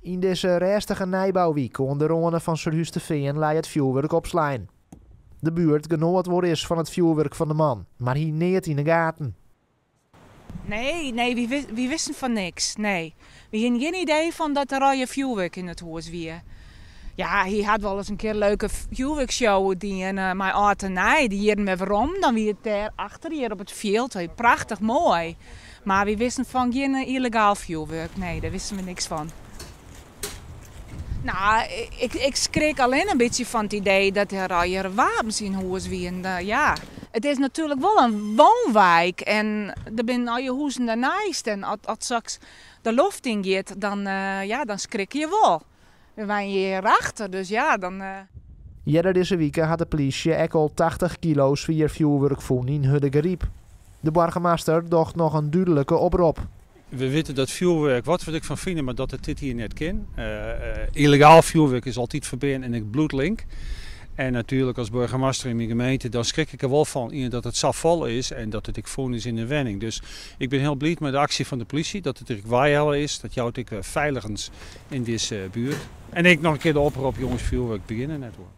Yn dizze rêstige nijbouwyk oan de râne fan Surhústerfean lei it fjoerwurk opslein. De buert genoat wol ris fan it fjoerwurk fan de man, mar hie neat yn de gaten. Nee, nee, wy wisten fan niks. Nee. Wy hiene gjin idee fan dat der allegear fjoerwurk yn it hûs wie. Ja, hy hat wolris in kear in leuke fjoerwurkshow dien mei âld en nij. De jierren wer werom, dan wie it dêr achter hjir op it fjild. Prachtich moai. Mar wy wisten fan gjin yllegaal fjoerwurk. Nee, dêr wisten we niks fan. Nou, ik skrik allinne in bytsje fan it idee dat der allegear wapens yn hûs wienen. Ja, it is natuerlik wol in woonwijk en der binne allegear hûzen derneist. En as soks de loft yn giet, dan, ja, dan skrikke je wol. We wenje hjir achter, dus ja, dan. Earder dizze wike hat de plysje ek al 80 kilo swier fjoerwurk fûn yn Hurdegaryp. De boargemaster docht noch in dúdlike oprop. We witte dat fjoerwurk, wat we der ek fan fine, mar dat it dit jier net kin. Yllegaal fjoerwurk is altyd ferbean en ik bliuwt link. En natuerlik as boargemaster yn myn gemeente, dan skrik ik der wol fan ien dat it sa fol is en dat it ek fûn is yn de wenning. Dus ik bin hiel bliid mei de aksje fan de plysje, dat it der ek weihelle is. Dat jout ek wer feiligens yn dizze buert. En ek noch in kear de oprop, jonges, fjoerwurk, begjin der net oan.